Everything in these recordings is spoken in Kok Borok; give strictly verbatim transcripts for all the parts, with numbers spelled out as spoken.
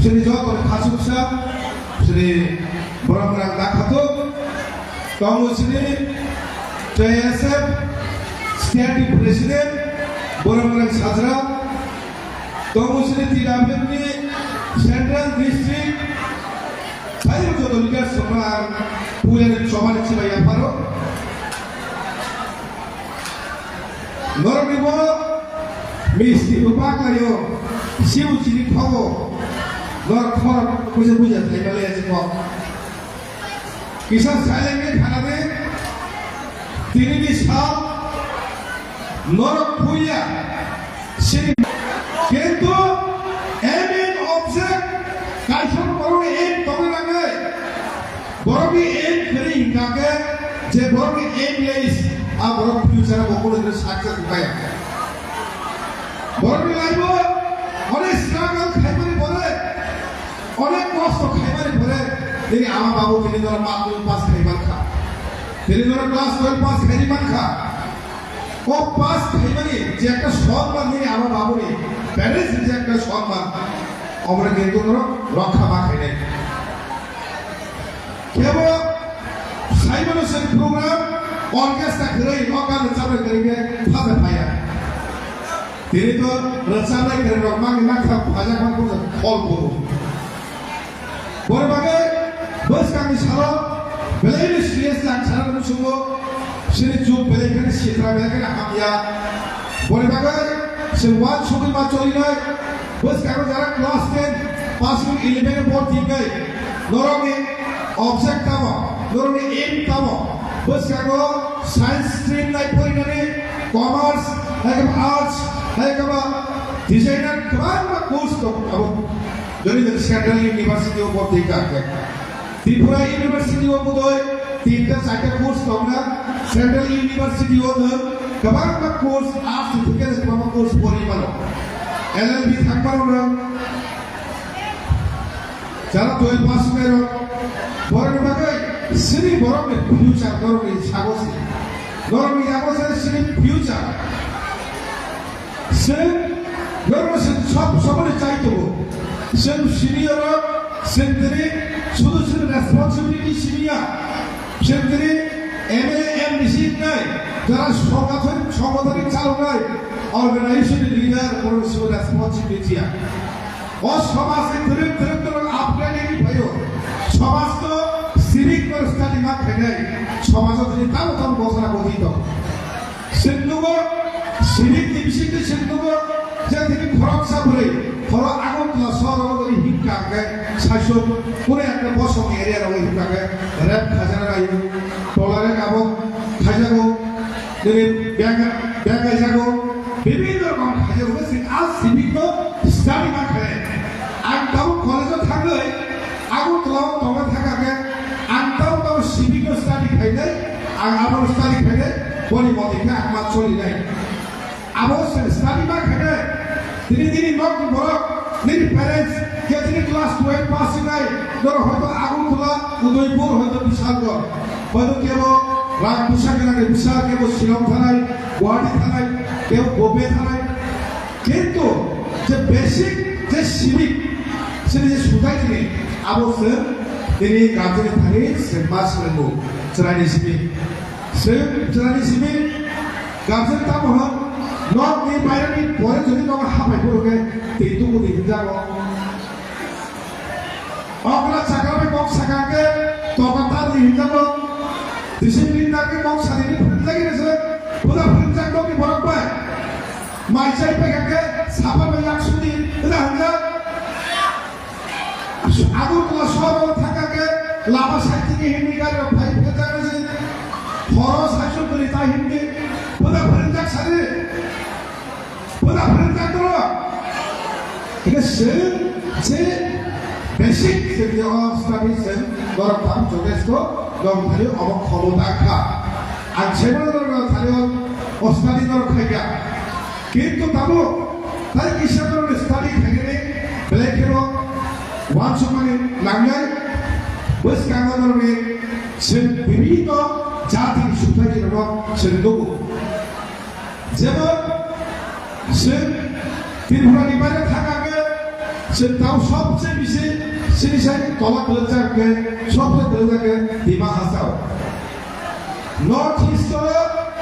Chini joto ni khasuksa, chini borok rang dakhatuk, tongo chini J S F State President, borok rang sajra, tongo chini T W F ni Central District, sai joto leaders rok ang puila ni chobani chibai yapharo. Norokni bo misti bo paklaio, sibu chini khobo. Norok khorok buja buja thaibalai aji kok. Kisa silent ni khana de, tini ni sal norok phuya. Sini kintu aim and object kaisa borokni aim tongwi nangnai. Borokni aim kwrwi hingkha khe je borokni aimless, a borok future bo kono din success wngmaya. Borokni life o onek struggle khaimani pore, onek kosto khaimani pore, tini ama babu tini dora madhyamik pass khai mankha, tini dora class twelve pass khai mankha. O pass khaimani je ekta sonman nini ama babuni, parents ni je ekta sonman, omre kintu norok rokha ma khainai. Kebo saimano se program orchestra kwrwi o gan rwchapnai kwrwi khe phaja phaiya. Tini to rwchapnai kwrwi rok mangni makha phaja kha khol kubu. Boni bagwi bwskangni salo belai no serious ang sana muchungo, sini juk belai kheno sitra belai kheno hamya. Boni bagwi se uansugwi ma cholinai, bwskango jara class ten pass wngwi eleven o borti wngwi, norokni object tamo, norokni aim tamo, bwskango science stream nai porinani, commerce, hai khe arts, hai khe designer kwbangma course tongo abo. Jodi jodi Central University o borti wngkha khe. Tripura University o bodoi tinta charta course tongna, Central University o nwng kwbangma course arts ni theke kwbangma course pori mano. L L B thang mano nwng. Jara twelve pass wngnairok, borokni bagwi sini borokni future norokni sago se. Norokni yago se sini future. Chwng norokno chwng sob somoni chai tongo. Chwng senior rok, chwng tini sudu chwng responsibility siniya. Chwng tini M L A, M D C wngnai, jara songathon, songathon chalonai, organization ni leader, borok chwng responsibility ya. O somaj ni twrwk twrwk norok upgrade wngwi phaio. Somaj no civic no study ma khainai, somaj o tini tamo tamo bosra bodi tongo. Chwng nugo, civic ni bisingtwi chwng nugo, je tini khoroksa bwrwi, khoro Agartala sohor o tini himkha khe, saichung, kune ekta bosong area rogo himkha khe, rape khaijak laio, tola rape abo khaijago, tini beng, beng kaijago, bibhinno rokom khaijago, chwng a civic no study ma khainai. Ang tabuk college o thangwi, Agartala o tongna thangkha khe, ang tabuk tabuk civic no study khainai, ang abo no study khainai, boni motoi khe ang ma cholinai. Abo se study ma khainai, tini nini nokni borok, nini parents, khe tini class twelve pass wngnai, norok hoito Agartala, Udaipur, hoito Bishalgarh, hoito kebo rang bwsa gwnangni bwsa, kebo Shillong thanai, Guwahati thanai, kebo Bombay thanai. Kintu je basic je civic, chini je society ni, abo se tini guardian thani se ma swngo, chwraini simi. Se chwraini simi, guardian tamo hwn, nok ni bairani pore jodi nok hapai phuru khe twi tubu ni hinjago. Okra chakra bai kok saka khe toka tar ni hinjago. Discipline tar khe kok sari ni phwrwng jagwi rese, phuda phwrwngjak nokni borok bai. Mai chai paikha khe sapa bai yak sudi, phuda hinjak. Agartala sohor o thangkha khe lama side ni himni gari rok phai phai jagwi rese. Horo saichung kwrwi ta himni, phuda phwrwngjak sari. Pura pura tak dulu. Ini sen, se basic sen dia study sen dorok tam jogesko dong thani obo khobo dakha. Ang channel dorok thani o study dorok khaika. Kintu tabu tai kisa dorok study khaikani belai kero wansukmani nangnai. Bwskango dorok ni sen bibhinno jati suthai dorok sen dugu. Jemon, chwng Tripura ni baire thangkha khe, Chwng tamo sobse bisi sini sai tola kwlwkjak khe, sobse kwlwkjak khe Dima Hasao. North East o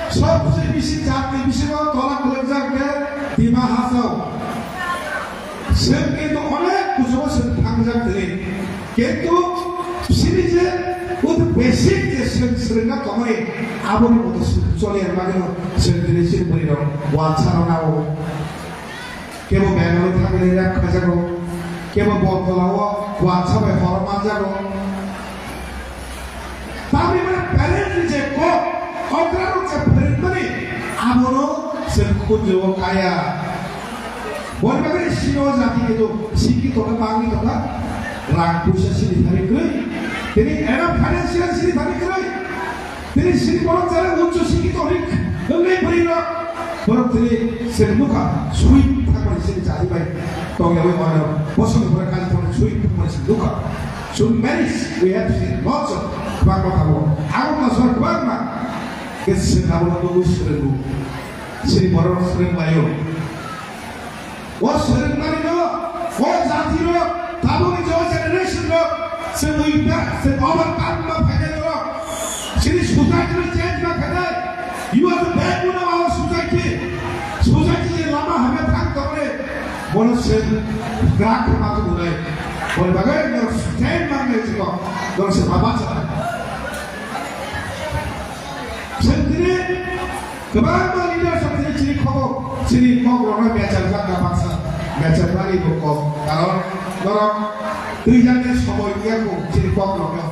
sobse bisi jatni bisingo tola kwlwkjak khe Dima Hasao. Chwng kintu onek kuchugo chwng thangjak tini. Kintu sini je utu basic je chwng swrwngna tongmani aboni moto chwng choliya bagwino chwng tini chini bwrwirok wansa rwna o. Kebo Bangalore thangwi rap khaijago, kebo Bortola o wansa bai horo manjago. Tamni mane parent ni je kok, okra rok je phrwngmani, abono chwng khunju o kaya. Boni bagwi sino jati kedo sikhi toka bangwi toka, rang puisa sini thani kwrwi, tini eno financial sini thani kwrwi. Tini sini borok jara uccho sikhi torik, wngwi bwrwi rok, borok tini sini nukha, sweet thangmani sini jati bai tongyawi mano, bosongni borok kaji thangmani sweet thangmani sini nukha. Chwng marriage, we have seen lots of kwbangma tabuk. Ang masor kwbangma. Khe chwng abono nugwi swrwngo. Chini borok swrwng laio. O swrwngmani no, o jati no, tabukni jo generation no, chwng wi ba, chwng obar kanma phainai no. Chini society no change ma khainai. You are the backbone of our society. Society je lama hamya thang tongre. Bono chwng krak ma tu nai. Boni bagwi no stand ma nai chiko. Don se baba cha. Chwng tini kwbangma leader rok tini chini khobok, chini kok rokno mechar jak na baksa, mechar bari bo kok. Karon norok twijak ni somoi ya ko chini kok rokno.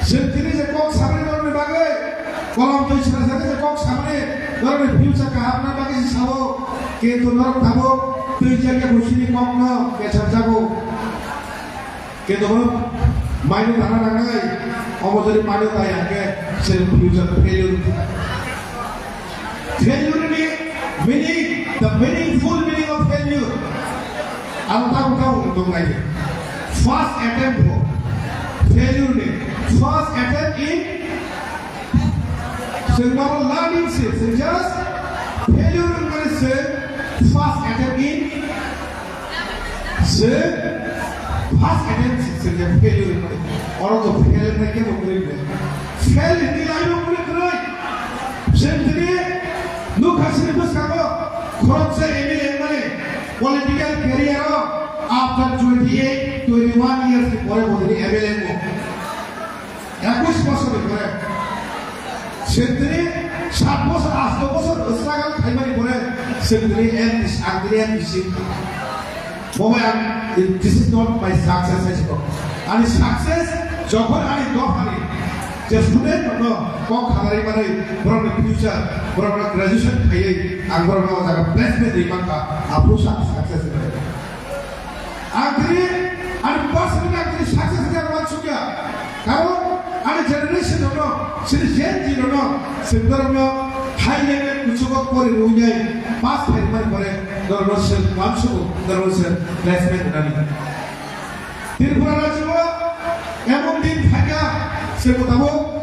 Chwng tini je kok samani norokni bagwi, kolom twi sra sra je kok samani norokni future kaham na bagwi se sao, kintu norok tabuk twijak ya ko chini kok no mechar jago. Kintu bono maino tana nangnai, omo jodi maino taya khe, chwng future failure. Failure ni meaning, the meaningful meaning of failure. Ang tang tang tong lai. First attempt ho. Failure ni first attempt in Chwng mabo learning se, chwng just failure wngmani se first attempt in se first attempt se, chwng je failure wngmani. Oro to fail wngmani kebo kwrwi kwrwi. Fail wngmani lai bo kwrwi kwrwi. Chwng tini nukha chini bwskango khoroksa M L A wngmani political career o after twenty-eight, twenty-one years ni pore bo tini M L A wngmo. Ekus bosor ni pore, sentri sat bosor, asto bosor struggle khaimani pore, sentri M D C, ang tini M D C. Bobai ang, this is not my success, hai siko. Ani success, jokhon ani dophani je student rokno kok khanari manwi, borokni future, borokno graduation khaiwi, ang borokno o jaga placement rwi mankha, aphuru sa success rwi. Ang tini, ani personally ang tini success ni ang uansukya. Karon ani generation rokno, chini Gen Z rokno, chwng norokno high level kuchugo pori rwnai, pass khaimani pore, norokno chwng uansugo, norokno chwng placement rwnani. Tripura rajyo o emon din phaikha, chwng tabuk